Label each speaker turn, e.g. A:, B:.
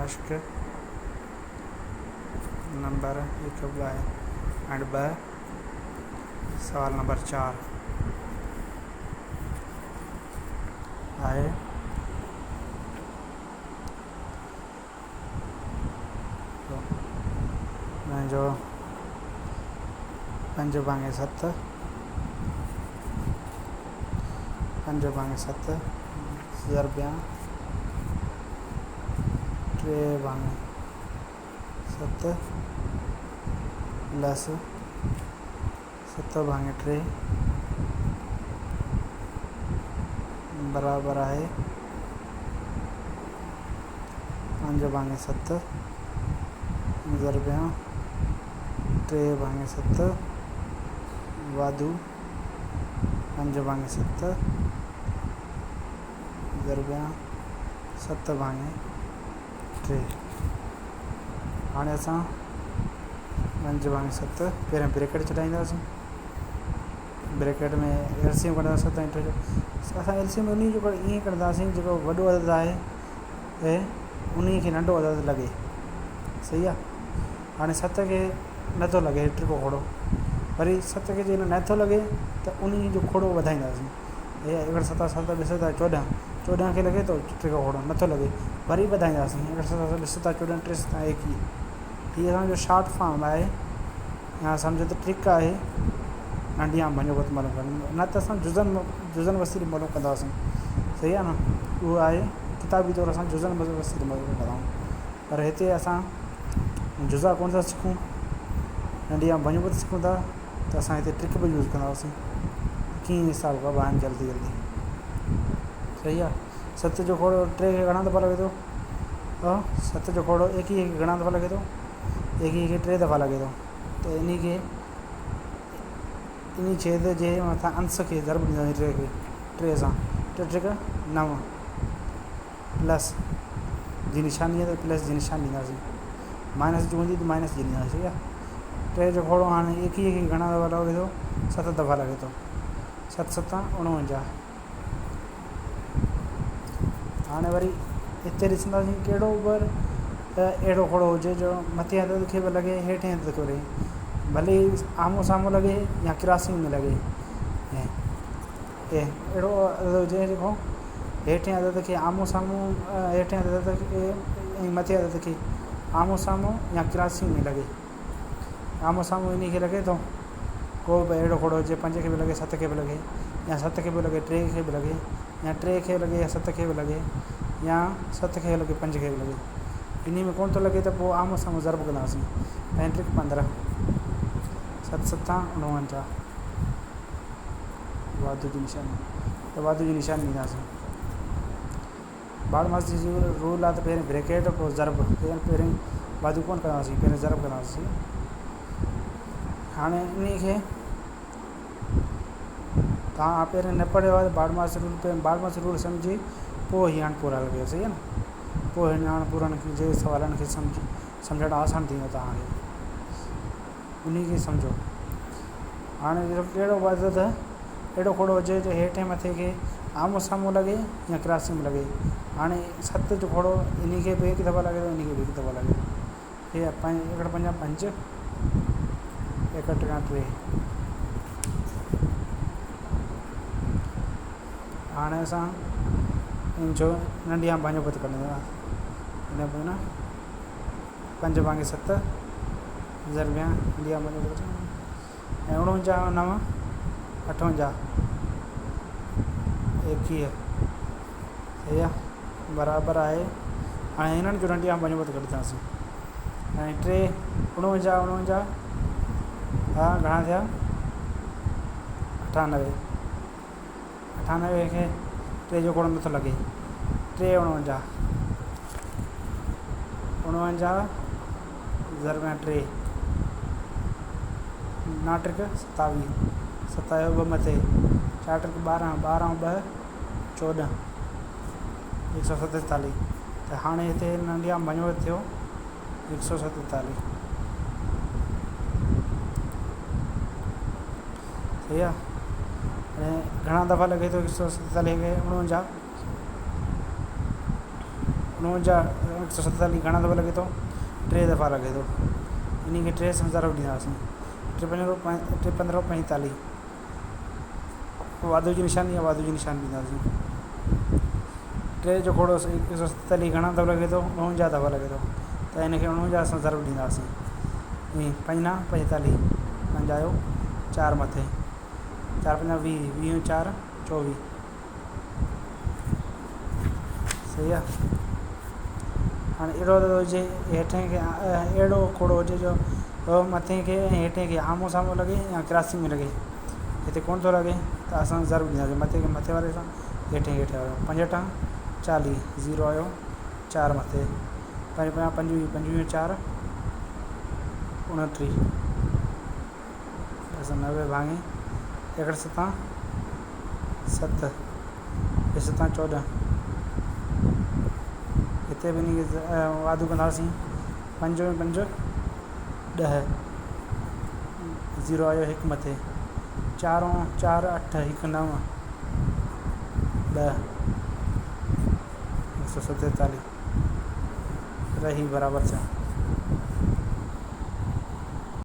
A: مشق نمبر هڪ ٻه ۽ ٻه سوال نمبر 4 آهي. منهنجو پنج ڀاڱي ست، پنج ڀاڱي ست ضربيان ٽي ڀاڱي ست پلس ست ڀاڱي ٽي برابر آهي پنج ڀاڱي ست ضربيان ٽي ڀاڱي ست واڌو پنج ڀاڱي ست ضربيان ست ڀاڱي ٽي. هاڻي اسان پنج ڀاڱي ست پهريان بريڪيٽ چڙهائينداسين. بريڪيٽ ۾ ايل سي ايم ڪڍنداسين ست ۽ ٽي جو. اسان ايل سي ايم انهي جو ائين ڪڍنداسين جيڪو وڏو عدد آهي ۽ انهي کي ننڍو عدد لڳي. صحيح آهي. هاڻي ست کي نٿو لڳي ٽڪو کوڙو، وري ست کي جي نٿو لڳي ته انهي جو کوڙو وڌائينداسين. هي ايڪڙ ست ست ٻه ست 14، 14 کي لڳي ٿو ٽڪو کوڙو، نٿو لڳي، وري وڌائينداسين ايڪڙ ست ست ٻه ست 14 ٽي ست 21. هي اسان جو شارٽ فارم آهي يا سمجهو ته ٽرڪ آهي. ننڍي عام ڀڃو ڀت معلوم ڪرڻ نه ته اسان جزن وسيلي معلوم ڪنداسين. صحيح آهي نه. اهو آهي ڪتابي طور اسان جزن وسيلي معلوم ڪندا آهيون، پر هتي اسان جزا ڪونه ٿا سکون، ننڍي عام ڀڃو ڀت سکون ٿا ته اسان هتي ٽرڪ به يوز ڪنداسين. ڪيئن حساب ڪبا آهن جلدي جلدي. صحيح آهي. ست جو کوڙو ٽي کي گهڻا دفعا لڳي ٿو؟ ست جو کوڙو 21 کي گهڻا دفعا لڳي ٿو؟ 21 کي 3 دفعا لڳي ٿو. ته انهي کي انهي ڇيد جي مٿان انس کي ضرب ڏينداسين 3 کي 3 سان، ٽي ٽرڪ 9 پلس جي نشاني آهي ته پلس جي نشاني ڏينداسين، مائنس جي هوندي ته مائنس جي ڏينداسين. ٺيڪ آهي. 3 جو کوڙو هاڻي 21 کي گهڻا دفعا لڳي ٿو؟ 7 دفعا لڳي ٿو. ست ست 49. هاڻي وري هتي ڏسنداسين ڪهڙو به اهڙو کوڙو هجي جو مٿين عدد کي به لڳي هيٺين عدد کي به لڳي، ڀلي آمهون سامهون لڳي يا ڪراسنگ ۾ لڳي. ۽ اهڙو عدد هجي جيڪو هيٺين عدد کي آمهون سامهون، هيٺين عدد کي ۽ مٿين عدد کي آمهون سامهون يا ڪراسنگ ۾ لڳي. آمهون سامهون انهي کي لڳي ٿو. ڪو به اهڙو کوڙو هجي 5 کي به لڳي 7 کي به لڳي، يا 7 کي به لڳي 3 کي به لڳي، يا 3 کي لڳي يا 7 کي به لڳي، يا 7 کي لڳي 5 کي به لڳي. انهي ۾ ڪونه ٿو لڳي ته پوء آمهون سامهون ضرب ڪنداسين. پنج ٽرڪ 15، ست ستان 49. واڌو جي نشاني ته واڌو جي نشاني ڏينداسين. باڊماس جي رول آهي ته پهرين بريڪيٽ پوء ضرب. پهرين واڌو ڪونه ڪنداسين، پهرين ضرب ڪنداسين. هاڻي انهي کي توهان پهرين نه پڙهيو آهي ته باڊماس رول، پهرين باڊماس رول سمجهي پوء هي هاڻي پورا لڳيو. صحيح آهي نه. پوء هن هاڻي پورن جي سوالن کي سمجهڻ آسان ٿيندو توهان کي. انهي کي سمجهو. هاڻي ڪهڙو عدد اهڙو کوڙو هجي جو هيٺين مٿي کي آمهون سامهون لڳي يا ڪراسنگ ۾ لڳي. هاڻي 7 جو کوڙو انهي کي به هڪ دفعا لڳي ٿو، انهي کي به هڪ دفعا لڳي ٿو. هي ايڪڙ پنجا پنج، ايڪڙ ٽيان ٽي. هاڻي اسان ان جو ننڍي عام ڀاڱو پت ڪڍنداسين. پنج ڀاڱي ست ضربيان ننڍي عام ڀاڱو پت ۽ 49 9 58 21. صحيح آهي، برابر آهي. هاڻي هنن جو ننڍي عام ڀاڱو پت ڪڍنداسين. هاڻي ٽي 49 49 ها گهڻا ٿيا؟ 98. 98 کي 3 جو کوڙو نٿو لڳي. ٽي 49، 49 ضرب ٽي، نو ٽرڪ 27، ستايو ٻه مٿي، چار ٽرڪ 12، 12 ٻه 14، 147. ته هاڻي هتي ننڍي عام ڀڃو ٿيو 147. صحيح آهي. هاڻي گهڻا دفعا لڳي ٿو 147 کي؟ 49، 49 147 گهڻا دفعا لڳي ٿو؟ ٽي دفعا لڳي ٿو. انهي کي ٽي سان ضرب ڏينداسين. ٽي پنج ٽي پندرهن پنجيتاليهه. واڌو جي نشاني آهي واڌو جي نشاني ڏينداسين. ٽي جو کوڙو 147 گهڻا دفعا لڳي ٿو؟ 49 دفعا لڳي ٿو. ته ان کي 49 سان ضرب ڏينداسين. پنج نو پنجيتاليهه، پنج آيو چار مٿي، چار پنجا ويهه، ويهه چار چوويهه. صحيح آ. هاڻي اهڙو عدد هجي هيٺين کي اهڙو کوڙو هجي جو مٿين کي ۽ هيٺين کي آمهون سامهون لڳي يا ڪراسنگ ۾ لڳي. هتي ڪونه ٿو لڳي ته اسان ضرب ڏينداسين مٿي کي مٿي واري سان هيٺين کي هيٺين واري سان. پنج اٺا چاليهه، زيرو آيو چار مٿي، پنج پنجا پنجويهه، پنجويهه چار اڻٽيهه، ٻه سؤ نوي ڀاڱي ايڪڙ ستان ست، ٻه ستان چوڏهن. هتي به انهي کي واڌو ڪنداسين، پنج ۾ پنج ڏهه، زيرو آيو هڪ مٿي، چار چار اٺ هڪ نو ڏهه، هڪ سؤ ستيتاليهه رهي برابر ٿيا.